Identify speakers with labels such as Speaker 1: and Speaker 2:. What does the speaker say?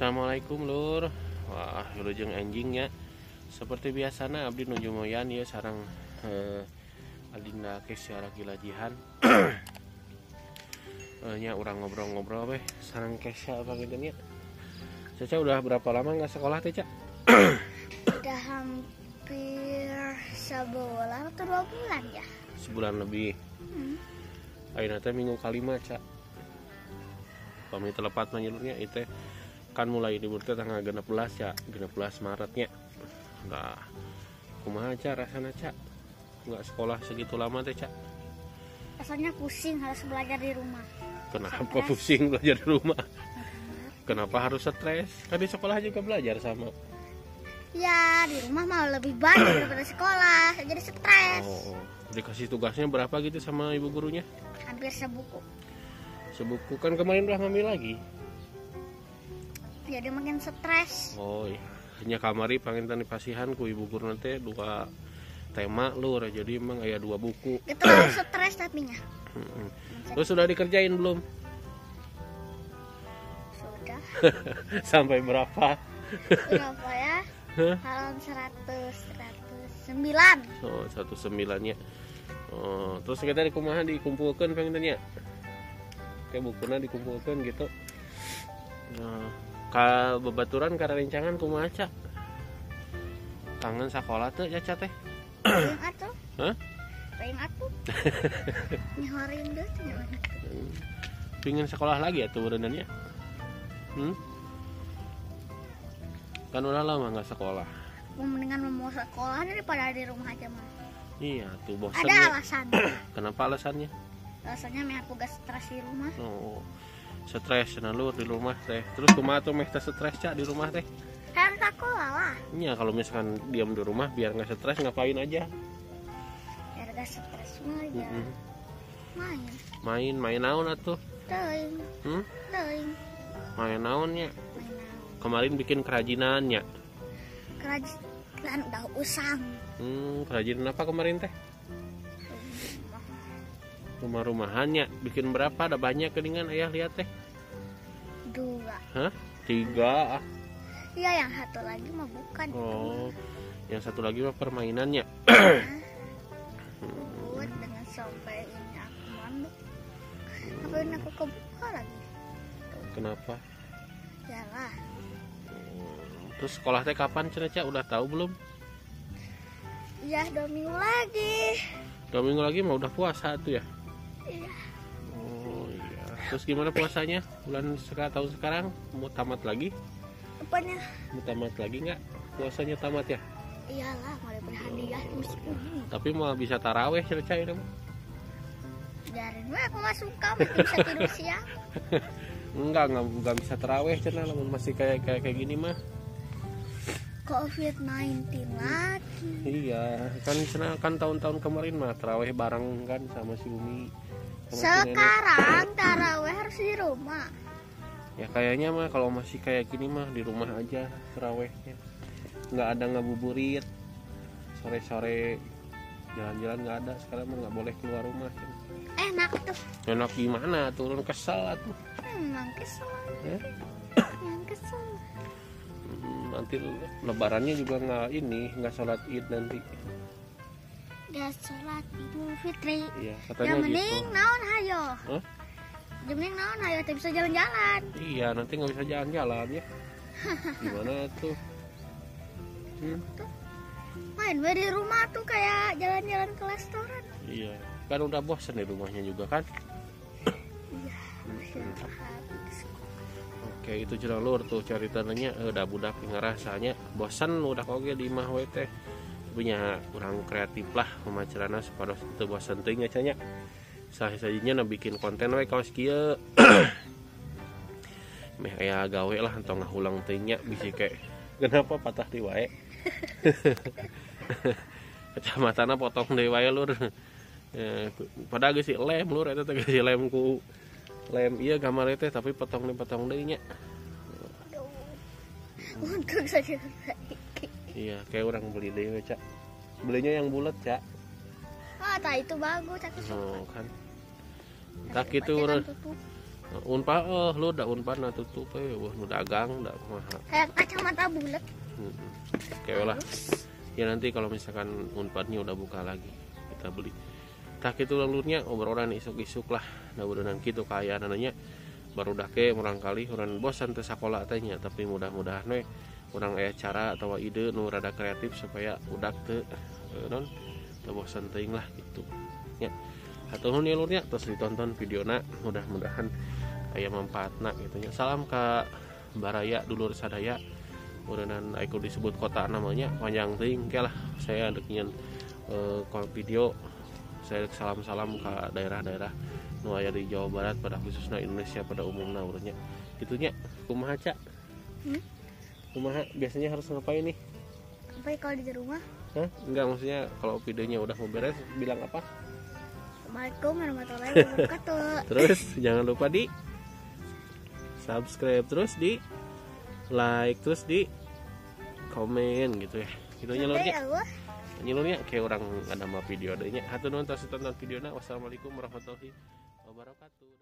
Speaker 1: Assalamualaikum lur. Wah, wilujeng enjing nya. Seperti biasana abdi nuju moyan ya sareng Adinda Kesya Raqilla Jihan. Nya urang ngobrol-ngobrol weh sareng Kesya apa gitu nya. Caca udah berapa lama nggak sekolah teh, Ca?
Speaker 2: Udah hampir sebulan atau 2 bulan ya.
Speaker 1: Sebulan lebih. Ayeuna teh minggu kalima, Ca. Pamit telepat mah nya itu kan mulai libur teh tanggal 16 ya, 16 Maretnya. Nah, kumaha Ca rasana, Ca? Nggak sekolah segitu lama teh, Ca?
Speaker 2: Rasanya pusing harus belajar di rumah.
Speaker 1: Kenapa
Speaker 2: stres?
Speaker 1: Pusing belajar di rumah? Kenapa harus stres? Kan di sekolah juga belajar sama.
Speaker 2: Ya, di rumah malah lebih banyak daripada sekolah, jadi stres.
Speaker 1: Oh, dikasih tugasnya berapa gitu sama ibu gurunya?
Speaker 2: Hampir sebuku.
Speaker 1: Sebuku, kan kemarin udah ngambil lagi.
Speaker 2: Jadi makin stres.
Speaker 1: Oh iya, hanya kamari panginten dipasihan ku ibu guru nanti 2 tema lur, jadi emang aya 2 buku.
Speaker 2: Itu stres tapi nya.
Speaker 1: Terus sudah dikerjain belum?
Speaker 2: Sudah.
Speaker 1: Sampai berapa?
Speaker 2: Berapa ya? Halaman 109.
Speaker 1: Oh, 109-nya. Oh, terus kita dikumaha dikumpulkan pengennya. Kayak bukunya dikumpulkan gitu. Nah, ka bebaturan ka rencangan kumaha, Ca? Kangen sakola teh, Caca teh?
Speaker 2: Pengen atuh.
Speaker 1: Hah?
Speaker 2: Pengen atuh. Nyahorin deh teh.
Speaker 1: Pingin sekolah lagi atuh berenangnya? Kan udah lama nggak sekolah.
Speaker 2: Mendingan mau sekolah daripada di rumah aja mah.
Speaker 1: Iya tuh bosan.
Speaker 2: Ada alasan.
Speaker 1: Kenapa alasannya?
Speaker 2: Alasannya meh aku gak stres di rumah.
Speaker 1: Oh, stres lur di rumah teh. Terus kumaha tuh meh teh stres, Ca, di rumah teh?
Speaker 2: Kan sekolah lah.
Speaker 1: Iya, kalau misalkan diam di rumah biar nggak stres ngapain aja?
Speaker 2: Biar gak stres mah ya. Main.
Speaker 1: Main, main naon atuh?
Speaker 2: Teuing. Teuing.
Speaker 1: Main naonnya? Kemarin bikin kerajinannya.
Speaker 2: Kerajinan udah usang.
Speaker 1: Kerajinan apa kemarin teh? Rumah-rumahannya. Bikin berapa? Ada banyak keningan ayah lihat teh.
Speaker 2: 2.
Speaker 1: Hah? 3.
Speaker 2: Iya, yang satu lagi mah bukan.
Speaker 1: Oh, yang satu lagi mah permainannya.
Speaker 2: Buat dengan sampai ini aku manduk. Apa ini aku kebuka lagi?
Speaker 1: Kenapa?
Speaker 2: Yalah.
Speaker 1: Terus sekolah teh kapan, Ca? Udah tahu belum?
Speaker 2: Iya, 2 minggu lagi.
Speaker 1: 2 minggu lagi mah udah puasa tuh ya?
Speaker 2: Iya.
Speaker 1: Oh iya. Terus gimana puasanya? Bulan sekarang, tahun sekarang mau tamat lagi?
Speaker 2: Apanya?
Speaker 1: Mau tamat lagi nggak? Puasanya tamat ya?
Speaker 2: Iyalah, mau dapet hadiah mesti.
Speaker 1: Tapi mau bisa taraweh, Ca, ini mah.
Speaker 2: Biarin mah aku mah suka, masih bisa tidur siang.
Speaker 1: Enggak bisa taraweh, Ca, lamun masih kayak gini mah.
Speaker 2: COVID-19 lagi.
Speaker 1: Iya, kan kan tahun-tahun kemarin mah taraweh bareng kan sama si Umi. Sama
Speaker 2: sekarang si taraweh harus di rumah.
Speaker 1: Ya kayaknya mah kalau masih kayak gini mah di rumah aja tarawehnya. Nggak ada ngabuburit. Sore-sore jalan-jalan nggak ada. Sekarang mah nggak boleh keluar rumah.
Speaker 2: Enak tuh.
Speaker 1: Enak gimana? Turun kesel atuh.
Speaker 2: Emang kesel.
Speaker 1: Ya?
Speaker 2: Yang kesel.
Speaker 1: Nanti lebarannya juga nggak ini, nggak sholat id nanti.
Speaker 2: Nggak sholat Idul Fitri.
Speaker 1: Iya, katanya
Speaker 2: yang mending
Speaker 1: gitu.
Speaker 2: Naon hayo.
Speaker 1: Hah?
Speaker 2: Yang mending naon hayo, tidak bisa jalan-jalan.
Speaker 1: Iya, nanti nggak bisa jalan-jalan ya. Gimana tuh?
Speaker 2: Main di rumah tuh kayak jalan-jalan ke restoran.
Speaker 1: Iya, kan udah bosan di rumahnya juga kan?
Speaker 2: Iya.
Speaker 1: Oke, itu cerita lur tuh ceritanya udah budak ngerasanya bosan udah oge di imah we teh. Punya kurang kreatif lah pemacarana supados teu bosan teuing nya nya. Saha-sajinya na bikin konten we kaos kieu. Meh aya gawe lah entong ngahulang teuing nya bisi ke. Kenapa patah di wae? Kacamatana potong deui wae lur. Padahal geus lem lur eta teh geus lem ku lem iya gambar teh tapi potong deui nya.
Speaker 2: Untung saja.
Speaker 1: Iya, kayak orang beli deui, Ca. Belinya yang bulat, Ca.
Speaker 2: Ah, tah itu bagus, aku suka.
Speaker 1: Oh, kan. Tah kitu urang. Unpad lu da Unpad na tutup we wah nu dagang da kumaha.
Speaker 2: Kayak kacamata bulat.
Speaker 1: Oke lah. Ya nanti kalau misalkan Unpadnya udah buka lagi kita beli. Tah kitu lulurnya obrolan isuk-isuk lah. Nah udahan kitu kaayaan baru dah ke murangkali urang bosan teu sakola teh nya, tapi mudah-mudahan we urang aya cara atau ide nu rada kreatif supaya budak teu non teu bosan teuing lah gitu nya. Hatur nuhun lurnya terus ditonton videona mudah-mudahan aya manfaatna gitu nya. Salam ka baraya dulur sadaya. Mudah-mudahan aku disebut kota namanya panjang teuing ke lah. Saya dek nyeun video saya salam-salam ke daerah-daerah nu aya di Jawa Barat pada khususnya Indonesia pada umumna urangnya. Gitu nya. Kumaha Ca? Kumaha biasanya harus ngapain nih?
Speaker 2: Apa kalau di rumah?
Speaker 1: Hah? Enggak, maksudnya kalau videonya udah mau beres bilang apa?
Speaker 2: Assalamualaikum warahmatullahi wabarakatuh.
Speaker 1: Terus jangan lupa di subscribe, terus di like, terus di komen gitu ya. Gitu nya lurnya. Nyelurnya kayak orang ada mah video adanya. Hatur nuhun tos tonton videona. Wassalamualaikum warahmatullahi wabarakatuh.